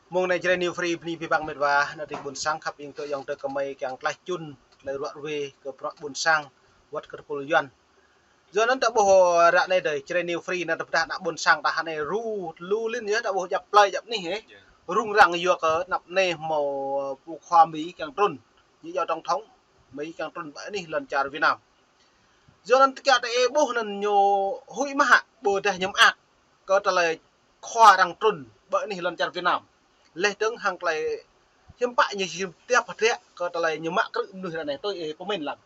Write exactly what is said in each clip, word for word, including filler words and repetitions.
Mông anai Jrai New Free bơni abih bang met wa, ană tring ƀuôn sang khăp ing tơ yŏng tơ kơmơi kiăng tlaih čun, tlaih ruă ruê kơ bruă ƀuôn sang, wăt kơ tơpul Yuan. Yua anŭn ta ƀuh ră anai dơi, Jrai New Free anŭn tơdah ană ƀuôn sang ta hơnai ru lu lin yơh, ta ƀuh djăp plơi djăp anih, eh. Rŭng răng yua kơ anăp anai hmâo pô khua Mi kiăng trŭn. Ñu yua tổng thống Mi kiăng trŭn ƀơi anih lŏn čar Việt Nam. Yua anŭn tơkiă ta ƀuh anŭn ñu huĭ mơ̆ hă, ƀôdah ñu mơak kơ tơlơi khua arăng trŭn ƀơi anih lŏn čar Việt Nam. Laih dơ̆ng hăng tơlơi hiư̆m pă ñu hiư̆m tiap hơdră kơ tơlơi ñu mă krư̆ mơnuih ră anai tui ih pơmĭn lăng.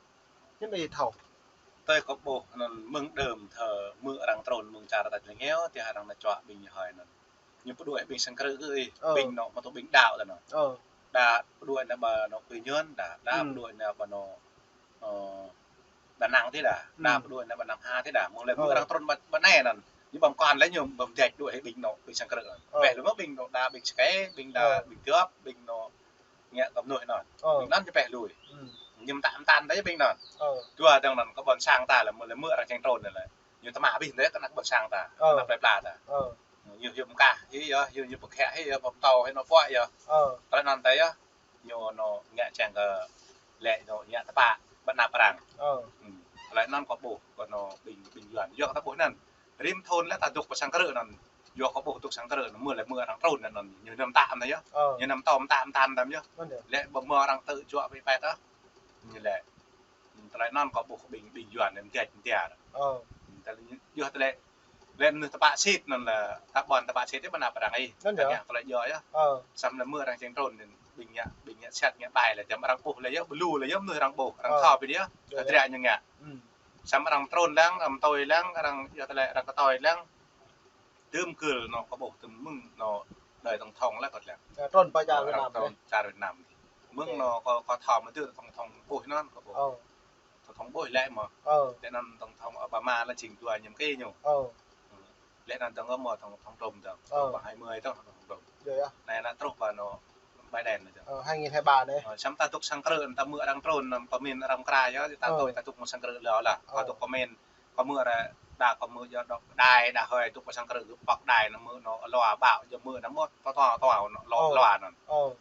Hiư̆m ih thâo. Tui kâo ƀuh anŭn mơ̆ng đưm thơ mơ̆ng arăng trŭn mơ̆ng čar ta čơleng heo, tơdah arăng nao čuă ƀing ñu hơi anŭn. Ñu pơđuaĭ ƀing sang krư̆ kơ ih, ƀing anŭn mă tŭ ƀing đaŏ tơ anŭn. Đa pơđuaĭ nao ƀơi anŭn Quy Nhơn, đa, đa pơđuaĭ nao ƀơi anŭn, ơ, Đà Nẵng tih đa, đa pơđuaĭ nao ƀơi Nam Hà tih đa, mơ̆ng lĕ mơ̆ng arăng trŭn ƀơi, ƀơi anai anŭn. Ñu ƀơ̆ng kon lĕ ñu ƀơ̆ng djai đuaĭ hĭ ƀing anŭn, ƀing sang krư̆ anŭn. Ƀĕ lu mơ̆ ƀing anŭn đa ƀing Sake, ƀing đa ƀing Gơp, ƀing anŭn ngă kơ mơnuih anŭn. Ƀing anŭn ñu ƀĕ lui. Ñu mơtă mơtăn đơi ƀing anŭn. Dua dơ̆ng anŭn kơ ƀôn sang ta lĕ mơ̆ lĕ mơ̆ arăng čeng trŭn lĕ. Ñu tơma abih đơi kơ anăp ƀôn sang ta, anăp plơi pla ta. Ñu hiư̆m kah hĭ yơh, ñu, ñu pơkhiăk hĭ yơh, pơtô hĭ anŭn pơ̆k yơh. Tơlơi anŭn ta yơh. Ñu anŭn ngă čang kơ lĕ anŭn ngă tơpă ƀơi anăp arăng. Tơlơi anŭn kâo ƀuh kơ anŭn ƀing, ƀing Yuan. Yua kơ ta ƀuh anŭn. Rĭm thŭn lĕ ta dŏ pơ sang krư̆ anŭn. Yua kâo ƀuh dŏ sang krư̆ anŭn mơ̆ lĕ mơ̆ arăng trŭn anŭn. Ñu năm tăm anŭn yơh. Ñu năm tăm, tăm, tăm, tăm yơh. Lĕ ƀơ̆ mơ̆ arăng tŭ čuă ƀĕ pĕt ah. Ñu lĕ. Tơlơi anŭn kâo ƀuh ƀing, ƀing Yuan anŭn gĕt mơ̆n tiar. Tơlơi yua tơlơi lĕ mơnuih tơpă sĭt anŭn lĕ ta ƀuăn tơpă sĭt yơh ƀơi anăp arăng ih. Ngă tơlơi djŏ yơh. Samơ̆ lĕ mơ̆ arăng čeng trŭn anŭn ƀing ngă, ƀing ngă sĭt ngă ƀai lĕ jăm arăng ƀuh lĕ yơh, ƀu lu lĕ yơh mơnuih arăng ƀuh, arăng thâo ƀing yơh. Hơdră ñu ngă. Samơ̆ arăng trŭn lăng, arăng tui lăng, arăng yua tơlơi arăng kơtoi lăng. Tơm kơl anŭn kâo ƀuh tơm mơ̆ng anŭn đơi tổng thống lĕ kâo lăng. Trŭn pơ čar Việt Nam. Trŭn čar Việt Nam. Mơ̆ng anŭn kâo, kâo thâo mơ̆ tơl tổng thống ƀuh anŭn kâo ƀuh. Tổng thống ƀuh lĕ mơ̆. Tơl anŭn tổng thống Obama lĕ jing dua ñăm kơ ñu. Lĕ anŭn dơ̆ng mơ̆ tổng, tổng thống Trump dơ̆ng. Tổng thống hai mươi dơ̆ng tổng thống Trump. Anai anŭn truh ƀơi anŭn Biden anŭn dơ̆ng. Hai nghìn hai ba anai. Samơ̆ ta dŏ sang krư̆ anŭn ta mơ̆ arăng trŭn anŭn pơmĭn arăng kra yơh, ta dŏ, ta dŏ mơ̆ sang krư̆ lĕ lah. Kâo dŏ pơmĭn Kâo mơ̆ ră, đa kâo mơ̆ yơh dŏ đai, đa hơi dŏ pơ sang krư̆ gơ̆ pŏk đai anŭn mơ̆ anŭn lua ƀâo, yơh mơ̆ anŭn mơ̆ to to to anŭn lua lua anŭn.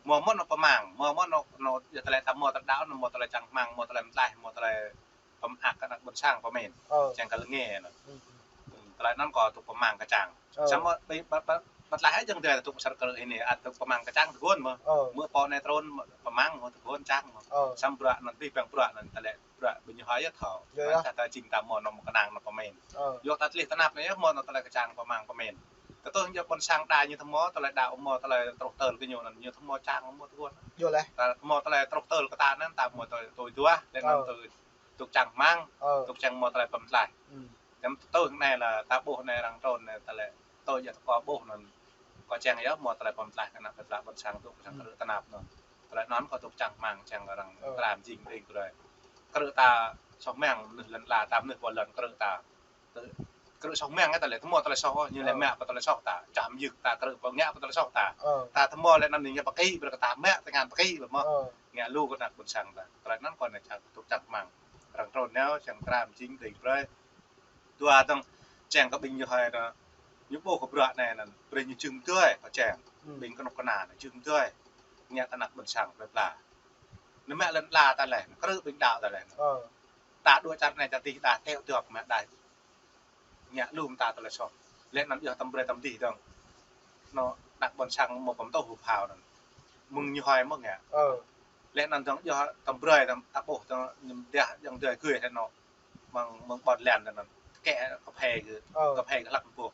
Mơ̆ mơ̆ anŭn pơmang, mơ̆ mơ̆ anŭn, anŭn yơh tơlơi ta mơ̆ tơlơi đaŏ anŭn mơ̆ tơlơi čang rơmang, mơ̆ tơlơi mơtlaih, mơ̆ tơlơi pơmơak kơ anăp ƀôn sang pơmĭn. Čang kơ lĕ ngă anŭn. Tơlơi anŭn kâo dŏ pơmang kơ čang. Samơ̆ ƀơi, ƀơi, ƀơi, ƀơi tlaih ayŏng adơi dŏ pơ sang krư̆ anai, ăt dŏ pơmang kơ čang tơguan mơ̆. Mơ̆ pô anai trŭn, mơ̆ pơmang, mơ̆ tơguan čang mơ̆. Samơ̆ bruă anŭn abih bang bruă anŭn tơlơi bruă ƀing ñu hơi yơh thâo. Yơh, yơh. Tơdah ta jing ta mơ̆ anŭn mơ̆ kơnang anŭn pơmĭn. Yua ta tlih tơnap anai yơh mơ̆ anŭn tơlơi kơ čang pơmang pơmĭn. Kơ tơ̆ng yơh ƀôn sang đa ñu tơmơ̆ tơlơi đaŏ mơ̆ tơlơi truh tơl kơ ñu anŭn ñu tơmơ̆ čang mơ̆ tơguan. Yơh lĕ. Ta mơ̆ tơlơi truh tơl kơ ta anŭn ta mơ̆ tơlơi tui duah, lĕ anŭn tơlơi dŏ čang rơmang, dŏ čang mơ̆ tơlơi pơmơtlaih. Čang tơ̆ng anai lĕ ta ƀuh anai arăng trŭn anai tơlơi tui yơh kâo ƀuh anŭn. Kâo čang yơh mơ̆ tơlơi pơmơtlaih kơ anăp plơi pla ƀôn sang dŏ pơ sang krư̆ tơnap anŭn. Tơlơi anŭn kâo dŏ čang rơmang čang arăng tram jing ƀing krư̆. Krư̆ ta soh mơ̆ng mơnuih lŏn ala ta mơnuih pơ lŏn krư̆ ta. Tơ-, krư̆ soh mơ̆ng ta lĕ tơmơ̆ tơlơi soh, ñu lĕ mă pơ tơlơi soh ta. Čăm yơk ta krư̆ pơ ngă pơ tơlơi soh ta. Ta tơmơ̆ lĕ anŭn ñu pơkĭ, brơi kơ ta mă tơngan pơkĭ lĕ mơ̆. Ngă lu kơ anăp ƀôn sang ta. Tơlơi anŭn kâo anai čang dŏ čang rơmang. Arăng trŭn anai čang tram jing ƀing brơi. Dua dơ̆ng čang kơ ƀing ñu hơi anŭn. Ñu ƀuh kơ bruă anai anŭn, brơi ñu jing tui kơ čang. Ƀing kơnuk kơna anŭn jing tui. Ngă tơ anăp ƀôn sang plơi pla. Anŭn mă lŏn ala ta lĕ, krư̆ ƀing đaŏ ta lĕ. Đa dŏ čar anai čar adih đa teo teo mă đa. Ngă lu mơta tơlơi soh. Lĕ anŭn yơh tăm brơi tăm adih dơ̆ng. Anŭn anăp ƀôn sang mơ̆ pơmtŭh hơpao anŭn. Mơ̆ng ñu hơi mơ̆ ngă. Lĕ anŭn dơ̆ng yơh tăm brơi tăm ta ƀuh dơ̆ng ñu mơdah dơ̆ng dơi gơi hĕ anŭn. Mơ̆ng, mơ̆ng ƀôn lan anŭn. Kĕ kơphê gơ̆, kơphê gơ̆ hlăk pơpŭ.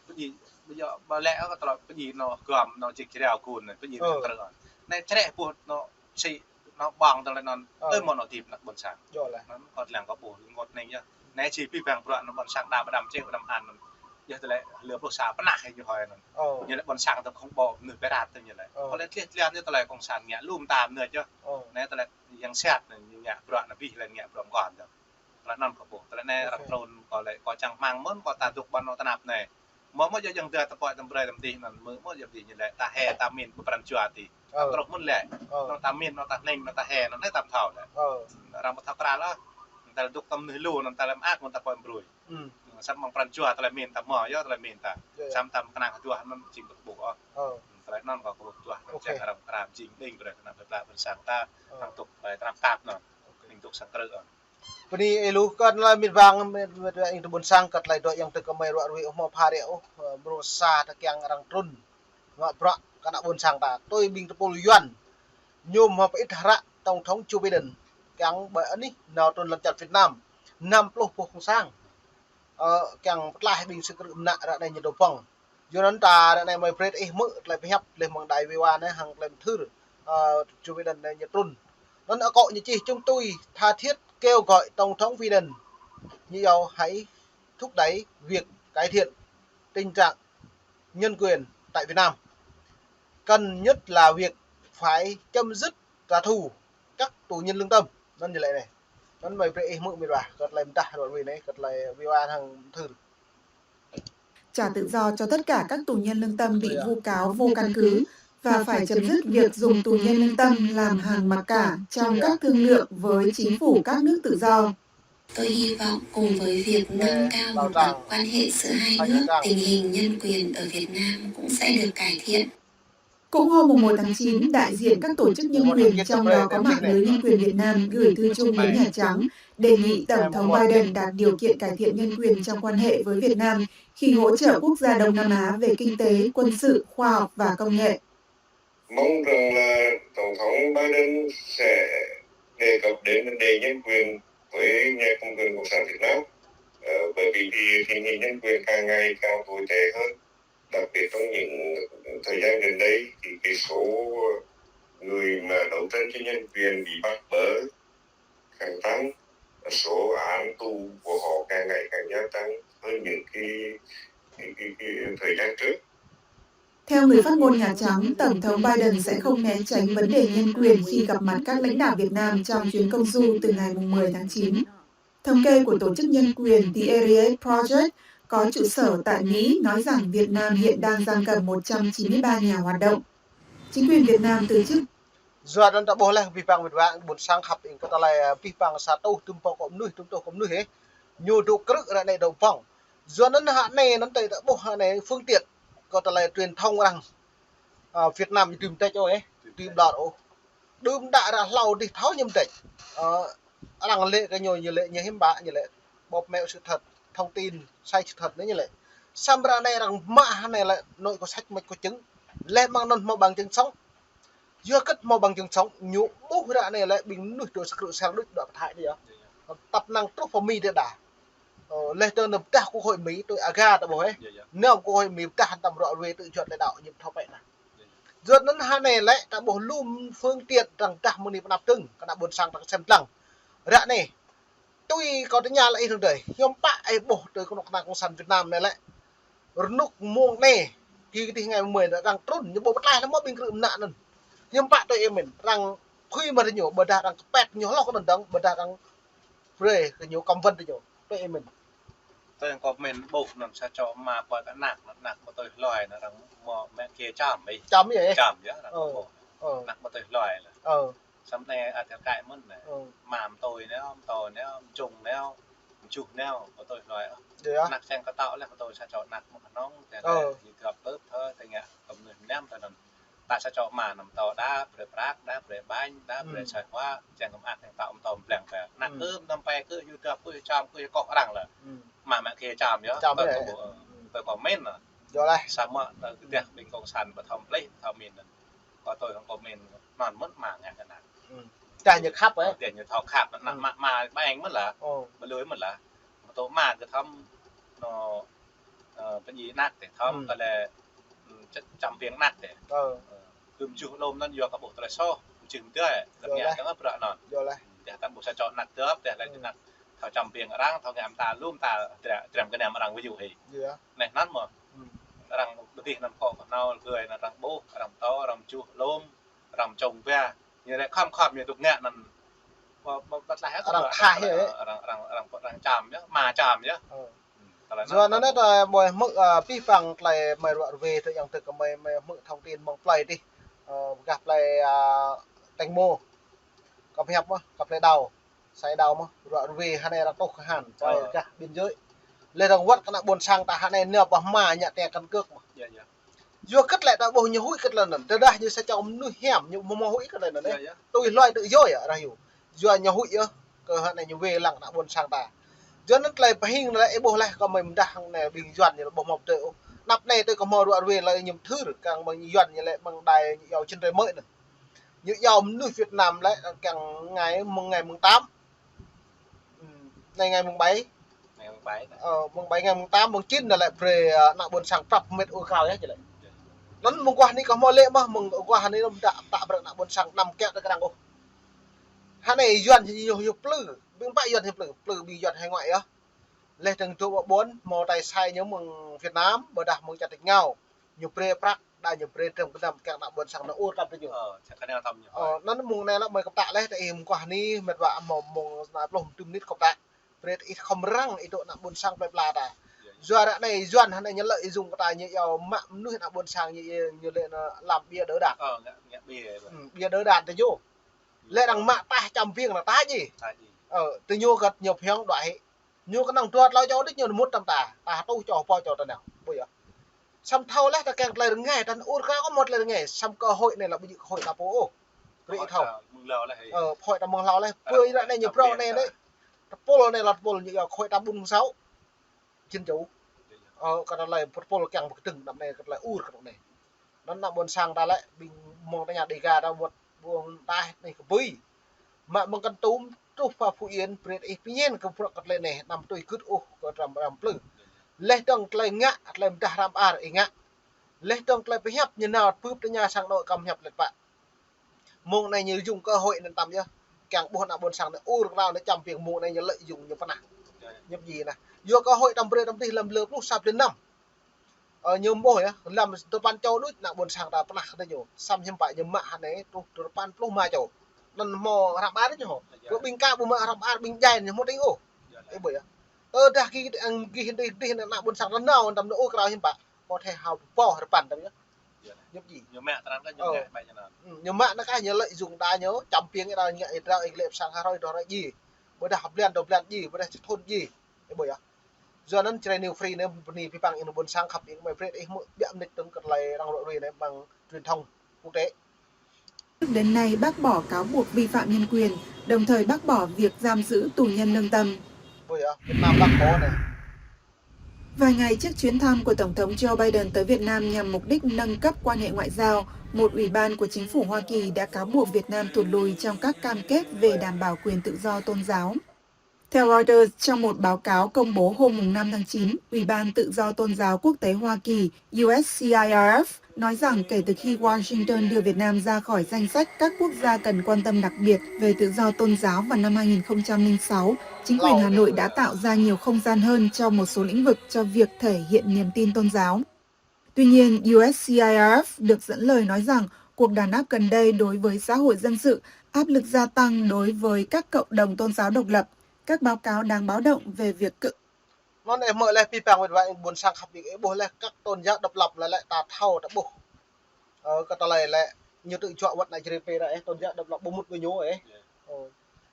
Pơdjai, pơdjai, ƀơi lĕ kơ tơlơi pơdjai anŭn gơ̆m anŭn jik jrao gun anŭn, pơdjai anŭn krư̆ anŭn. Anai črĕ pơpŭ anŭn sĭ anŭn ƀơ̆ng tơlơi anŭn. Tơl mơ̆ anŭn hơdip anăp ƀôn sang. Anŭn kâo lăng kâo ƀuh rơngot anai yơh. Anai či abih bang bruă anŭn ƀôn sang đa pơđăm čĕ pơđăm an anŭn. Yơh tơlơi lĕ ƀlŏr ƀlŏr sa pơnah ñu hơi anŭn. Ñu lĕ ƀôn sang tơm khŏng ƀô̆ mơnuih pơrat tơm ñu lĕ. Kâo lĕ tlih tlih anŭn tơlơi kông san ngă lu mơta mơnuih yơh. Anai tơlơi yang sat anŭn ñu ngă bruă anŭn abih lĕ ngă bruă mơkŏn tơm. Tơlơi anŭn kâo ƀuh. Tơlơi anai arăng trŭn kâo lĕ kâo čang rơmang mơ̆n kâo ta dŏ ƀơi anŭn tơnap anai. Mơ̆ mơ̆ yơh yang dua tơpă tăm brơi tăm adih anŭn mơ̆ mơ̆ yơh adih ñu lĕ ta hê ta min pơpran jua adih. Truh mơ̆n lĕ. Anŭn ta min anŭn ta hnĭng anŭn ta hê anŭn anai tăm thâo lĕ. Arăng ƀu thâo kral ôh. Ta dŏ tăm mơnuih lu anŭn ta lĕ mơak anŭn ta pơm brơi. Samơ̆ mơ̆ng pran jua tơlơi min ta mơ̆ yơh tơlơi min ta. Samơ̆ ta mơ̆ kơnang hơduah anŭn jing ƀu ƀuh ôh. Tơlơi anŭn kâo kơkuh tuah, ok, čang arăng kram jing đing brơi kơ ană plơi pla ƀôn sang ta, ơ, hăng tŭk tơlơi tram tap anŭn. Ok. Đing tŭk sang krư̆ anŭn. Bơni ih lu kơ tơlơi mĭt wa, mĭt, mĭt wa ing tơ ƀôn sang kơ tơlơi dŏ yang tơ kơmơi ruă rui ôh hmâo pha rĕ ôh, ơ, mrô sa ta kiăng arăng trŭn. Mă bruă kơ ană ƀôn sang ta. Tui ƀing tơpul Yuan. Ñu hmâo pơit hră Tổng thống Joe Biden. Kiăng ƀơi anih nao trŭn lăm čar Việt Nam. Năm pluh boh kông sang. Ơ, kiăng pơtlaih ƀing sĭt krư̆ mơnă ră anai ñu dŏ pŏng. Yua anŭn ta ră anai mơi brơi ih hmư̆ tơlơi pơhiăp leh mơ̆ng đài vi ô a anai hăng tơlơi mơthưr, ơ, Joe Biden anai ñu trŭn. Anŭn akŏ ñu čih: Chúng tôi tha thiết kêu gọi Tổng thống Biden, ñu iâu hãy thúc đẩy việc cải thiện tình trạng nhân quyền tại Việt Nam. Cần nhất là việc phải chấm dứt trả thù các tù nhân lương tâm. Anŭn ñu laĭ anai. Anŭn mơi brơi ih hmư̆ mĭt wa, kơ tơlơi mơdah ruă rui anai, kơ tơlơi vi ô a hăng mơthưr. Trả tự do cho tất cả các tù nhân lương tâm bị vu cáo vô căn cứ và phải chấm dứt việc dùng tù nhân lương tâm làm hàng mặc cả trong các thương lượng với chính phủ các nước tự do. Tôi hy vọng cùng với việc nâng cao một bậc quan hệ giữa hai nước, tình hình nhân quyền ở Việt Nam cũng sẽ được cải thiện. Cũng hôm mùng một tháng chín, đại diện các tổ chức nhân quyền, trong đó có mạng lưới nhân quyền Việt Nam, gửi thư chung đến Nhà Trắng, đề nghị Tổng thống Biden đặt điều kiện cải thiện nhân quyền trong quan hệ với Việt Nam khi hỗ trợ quốc gia Đông Nam Á về kinh tế, quân sự, khoa học và công nghệ. Mong rằng là Tổng thống Biden sẽ đề cập đến vấn đề nhân quyền với nhà cầm quyền Cộng sản Việt Nam. Ờ, bởi vì thì tình hình nhân quyền càng ngày càng tồi tệ hơn. Đặc biệt trong những thời gian gần đây thì cái số người mà đấu tranh cho nhân quyền bị bắt bớ càng tăng, số án tù của họ càng ngày càng gia tăng hơn những cái, cái, cái, cái thời gian trước. Theo người phát ngôn Nhà Trắng, Tổng thống Biden sẽ không né tránh vấn đề nhân quyền khi gặp mặt các lãnh đạo Việt Nam trong chuyến công du từ ngày mùng mười tháng chín. Thống kê của tổ chức nhân quyền The eighty-eight Project có trụ sở tại Mỹ nói rằng Việt Nam hiện đang giam cầm một trăm chín mươi ba nhà hoạt động. Chính quyền Việt Nam từ chức. Yua anŭn ta ƀuh laih abih bang mĭt wa, ƀôn sang khăp ing kơ tơlơi, ơ, abih bang sa rơtuh tơm pô kơ mơnuih, tơm rơtuh kơ mơnuih, ơ. Ñu dŏ krư̆ ră anai dŏ pŏng. Yua anŭn hă anai anŭn ta ƀuh hă anai phương tiện kơ tơlơi truyền thông arăng, ơ, Việt Nam ñu dưi mơdĕč ôh, ơ, dưi ƀlŏr ôh. Đưm đă ră hlâo dih thâo ñu mơdĕč. Ơ, arăng lĕ kơ ñu, ñu lĕ ñu hiam ƀă, ñu lĕ bóp méo sự thật, thông tin sai sự thật anai ñu lĕ. Samơ̆ ră anai arăng mă hă anai lĕ, anŏ kơ sách mă kơ chứng. Lĕ mơ̆ng anŭn hmâo bằng chứng sống. Yua hơget hmâo bằng chứng sống, ñu ƀuh ră anai lĕ ƀing mơnuih dŏ sang krư̆ sel đôč dŏ pơthai anai yơh. Tăp năng truh pơ Mi đĕ đa. Ơ, leh tơ nao pơdah Quốc hội Mỹ tui aga ta ƀuh, ơ. Nao Quốc hội Mỹ pơdah tăm ruă rui tui juăt lĕ đaŏ ñu thâo pĕ nah. Yua anŭn hă anai lĕ ta ƀuh lu phương tiện arăng pơdah mơ̆ng anai pơ anăp dơ̆ng, kơ ană ƀôn sang ta sem lăng. Ră anai, tui kâo tơña lĕ ih rơ̆ng dơi, hiư̆m pă ih ƀuh tui kơnuk kơna cộng sản Việt Nam anai lĕ. Rơnŭk mông anai, ki kơdih ngai mơi arăng trŭn, ñu ƀu pơtlaih lăm mơ̆ ƀing krư̆ mơnă anŭn. Hiư̆m pă tui ih mĭn, arăng phui mă rơñu, ƀôdah arăng kơpĕt ñu hloh kơ anŭn dơ̆ng, ƀôdah arăng brơi kơ ñu cấm vận rơñu. Tui ih mĭn. Tui kâo mĭn ƀuh anŭn sa čô ama pơ kơ anak, anak mă tui hloi, arăng mă mă kê čăm, ih. Čăm yơh, ih. Čăm yơh, arăng ƀuh. Ơ. Anak mă tui hloi lah. Ơ. Samơ̆ anai ăt kơ kaĭ mơ̆n anai. Ơ. Ama mă tui anai, mă tui anai, mơčung anai, mơčuh anai, mă tui hloi. Yơh. Anak čang kơ tŏ leh, mă tui sa čô anak mă kơnơ̆ng, tơdah ih găp bưp thơ, tơdah ngă kơ mơnuih mơnam tơ anŭn. Ta sa čô ama anăm tŏ đa brơi prăk, đa brơi ƀañ, đa brơi soi hua, čang kơ mơak yang tŏ mơtŏm blăng pĕ. Anak ưm anăm pĕ kơ yu dap kơ yu čăm kơ yu kŏk arăng lah. Ama mă kê čăm yơh, tơ kâo, tơ kâo mĭn lah. Yơh lah. Samơ̆ tơ kơdih ƀing cộng sản bơthom plih, bơthom mĭn. Kâo tui hăng kâo mĭn, anŭn mơ̆n ama ngă kơ anak. Tơdah ñu khăp, ơ. Tơdah ñu thâo khăp, anak mă, mă ƀañ mơ̆n lah. Ơ. Ƀu lui mơ̆n lah. Mă tui ama kơ thom, anŏ, ơ, pơdjai anak tĕ, thom kơ lĕ, ơ, čăm, čăm biang anak tĕ. Ơ. Ơ, kơ mơčuh lŏm anŭn yua kơ ƀuh tơlơi soh, mơčuh mơdơi, lĕ ngă kơ ngă bruă anŭn. Yơh lah. Tơdah ta ƀuh sa čô anak dŏp, tơdah lĕ anak thâo čăm biang arăng, thâo ngă mơta lŏm ta, tơdah, tơdah kơ anăm arăng wơyu hĭ. Yơh. Anai anŭn mơ̆. Arăng pơdih anăm kŏ kơ nao, gơi anŭn arăng ƀuh, arăng pơtô, arăng mơčuh lŏm, arăng mơčông ba. Ñu lĕ khŏm khŏm ñu tŭk ngă anŭn. Ƀu, ƀu, ƀu tlaih arăng, arăng, arăng čăm yơh, ama čăm yơh. Ơ. Yua anŭn ta ƀuh hmư̆, ơ, abih bang tơlơi mơi ruă rui tơ yang tơ kơ mơi, mơi hmư̆ thông tin mơ̆ng plơi dih. Ơ, gah plơi, ơ, Têng Mô. Kâo pơhiăp mơ̆, gah plơi Đao. Sai Đao mơ̆, ruă rui hă anai arăng tuh kơ han, plơi gah biên giới. Leh arăng wơ̆t kơ ană ƀôn sang ta hă anai nao pơ hma ngă tê căn cước mơ̆. Yơh, yơh. Yua kơ tơlơi ta ƀuh ñu huĭ kơ tơlơi anŭn. Tơdah ñu sa čô mơnuih hiam, ñu mơ̆ huĭ kơ tơlơi anŭn. Yơh, yơh. Tui hluai tơ yơh yơh, rah yơh. Yua ñu huĭ yơh, kơ hơnai ñu wai lăng ană ƀôn sang ta. Yua anŭn tơlơi pơhing lĕ ih ƀuh leh kơ mơi mơdah hăng anai ƀing Yuan ñu lĕ ƀuh mơ̆ tơdơi ôh. Anăp anai tơ kơ hmâo ruă ruai lĕ ñu mơthưr, kăng ƀing Yuan ñu lĕ ƀing đài ñu iâu čin rai mơi anŭn. Ñu iâu mơnuih Việt Nam lĕ kăng ngày mùng, ngày mùng tám. Ừm, anai ngày mùng bảy. Ngày mùng bảy. Ơ, mùng bảy, ngày mùng tám, mùng chín anŭn lĕ brơi, ơ, ană ƀôn sang prăp mĕt ur krao yơh či lĕ. Anŭn mơguah anai kơ hmâo lĕ mơ̆, mơguah anai lŏm tă, tă brơi ană ƀôn sang năm kiăng tơ krăng ôh. Hơnai Yuan ñu, ñu plư, ƀing pă Yuan ñu plư, plư ƀing Yuan hải ngoại yơh. Leh dơ̆ng tŭ ƀă ƀôn, hmâo tai sai ñu mơ̆ng Việt Nam, ƀôdah mơ̆ng čar tač rơngiao. Ñu brơi prăk, đa ñu brơi trơm kơnăm kiăng ană ƀôn sang anŭn ur tăm tơ ñu. Ơ, čar kơnăm tăm ñu. Ơ, anŭn mơ̆ng anai lĕ mơi kơpă leh, tơ ih mơguah anai, mĕt wa hmâo mơ̆ng anai pluh tơjuh mơnit kơpă. Brơi ih khŏm răng, ih dŏ ană ƀôn sang plơi pla ta. Yua ră anai Yuan hơnai ñu lĕ ih jung kơ ta ñu iâu mă mơnuih ană ƀôn sang ñu, ñu lĕ anŭn lăm ƀia đỡ đạn. Ơ, ngă, ngă ƀia. Ừm, ƀia đỡ đạn tơ ñu. Lĕ arăng mă tah čăm ƀing anŭn tah ji. Tah ji. Ơ, tơ ñu kơ ñu phiăng đuaĭ hĭ. Ñu kơnơ̆ng dua klâo čô đôč ñu mŭt tăm ta. Tah tuh čô pô čô tơ nao. Ƀu yơh. Samơ̆ thâo leh ta kiăng tơlơi rơngai, ta ur krao kơ hmâo tơlơi rơngai. Samơ̆ cơ hội anai lĕ ƀu djơ̆ cơ hội ta pô ôh. Brơi ih thâo. Ơ, cơ hội ta mơ̆ng hlâo leh. Ƀơi ră anai ñu brơi anai anai. Tơpul anai lŏ tơpul ñu yua cơ hội ta ƀun mơ̆ng sáu. Jin jauh. Ơ, kơ tơlơi pơtơpul kiăng pơkơdơ̆ng anăp anai, kơ tơlơi ur kơ anăp anai. Anŭn ană ƀôn sang ta lĕ, ƀing mơ̆ng tơña Đêga ta wơ̆t ƀuôn taih anai kơ ƀơi. Mă mơ̆ng Kon Tum, truh pơ Phú Yên, brơi ih pơñen kơ bruă kơ tơlơi anai, anăm tui gưt ôh kơ tram ram plư. Leh dơ̆ng tơlơi ngă, tơlơi mơdah hrăm ar ih ngă. Leh dơ̆ng tơlơi pơhiăp ñu nao bưp tơña sang anŏ kăm hiăp lĕ pă. Mơ̆ng anai ñu jung cơ hội anŭn tăm yơh. Kiăng ƀuh ană ƀôn sang anai ur krao anai čăm ƀing mơ̆ng anai ñu lĕ jung ñu pơnah. Ñu ji anai. Yua cơ hội tăm brơi tăm dih lăm lơ pluh sa blan năm. Ơ, ñu ƀuh yơh, lăm tơpăn čô đôč ană ƀôn sang ta pơnah kơ ñu. Samơ̆ hiư̆m pă ñu mă hơnai truh tơpăn pluh rơma čô. Anŭn hmâo hrăm ar ñu hŏ. Kơ ƀing ka ƀu mă hrăm ar ƀing djai ñu hmâo tĭng ôh. Ih ƀuh yơh. Tơdah gih, gih dih, dih ană ƀôn sang ta nao tăm anŭn ur krao hiư̆m pă. Kơ thê hao pô rơpăn tăm yơh. Ñu ji. Ñu mă tơnăn kah ñu ngă ƀai ñu anŭn. Ừm, ñu mă anŭn kah ñu lĕ jung ta ñu, čăm ƀing ih đa ngă ih drao ih lĕ pơ sang ha hrơi dua hrơi ji. Ƀôdah blan dua blan ji, ƀôdah čơthun ji. Ih ƀuh yơh. Yua anŭn Jrai New Free anai bơni pơpăng ih ană ƀôn sang khăp ih mơi brơi ih mơ̆ ƀiă mơnit dơ̆ng kơ tơlơi arăng ruă ruai anai ƀăng truyền thông quốc tế. Đến nay bác bỏ cáo buộc vi phạm nhân quyền, đồng thời bác bỏ việc giam giữ tù nhân lương tâm. Ƀuh yơh, Việt Nam bác bỏ anai. Vài ngày trước chuyến thăm của Tổng thống Joe Biden tới Việt Nam nhằm mục đích nâng cấp quan hệ ngoại giao, một ủy ban của chính phủ Hoa Kỳ đã cáo buộc Việt Nam tụt lùi trong các cam kết về đảm bảo quyền tự do tôn giáo. Theo Reuters, trong một báo cáo công bố hôm mùng năm tháng chín, Ủy ban Tự do Tôn giáo Quốc tế Hoa Kỳ, U S C I R F, nói rằng kể từ khi Washington đưa Việt Nam ra khỏi danh sách các quốc gia cần quan tâm đặc biệt về tự do tôn giáo vào năm hai nghìn không trăm lẻ sáu, chính quyền Hà Nội đã tạo ra nhiều không gian hơn cho một số lĩnh vực cho việc thể hiện niềm tin tôn giáo. Tuy nhiên, U S C I R F được dẫn lời nói rằng cuộc đàn áp gần đây đối với xã hội dân sự, áp lực gia tăng đối với các cộng đồng tôn giáo độc lập, các báo cáo đáng báo động về việc cự Anŭn ih mơ̆ leh pơpăng wơ̆t wa ih ƀôn sang khăp ih ƀuh leh kơ tôn giáo độc lập lĕ lĕ ta thâo ta ƀuh. Ơ, kơ tơlơi lĕ ñu tŭ juă wơ̆t ană Jrai pơ ră ih tôn giáo độc lập ƀu mŭt ƀu ñu ih. Ơ.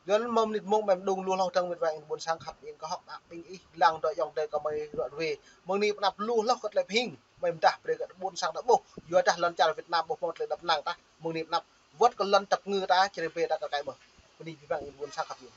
Yua anŭn mơ̆ng mơnit mơ̆ng mơ̆ng đung lu hloh dơ̆ng wơ̆t wa ih ƀôn sang khăp ih kơ hŏk mă ƀing ih lăng dŏ yŏng tơ kơ mơi ruă ruai. Mơ̆ng anai pơanăp lu hloh kơ tơlơi pơhing. Mơi mơdah brơi kơ ƀôn sang ta ƀuh. Yua dah lŏn čar Việt Nam ƀu hmâo tơlơi đăp năng tah. Mơ̆ng anai pơanăp wơ̆t kơ lŏn tăp ngư ta Jrai pơ ta kơ kai mơ̆. Bơni pơpăng ih ƀôn sang khăp ih.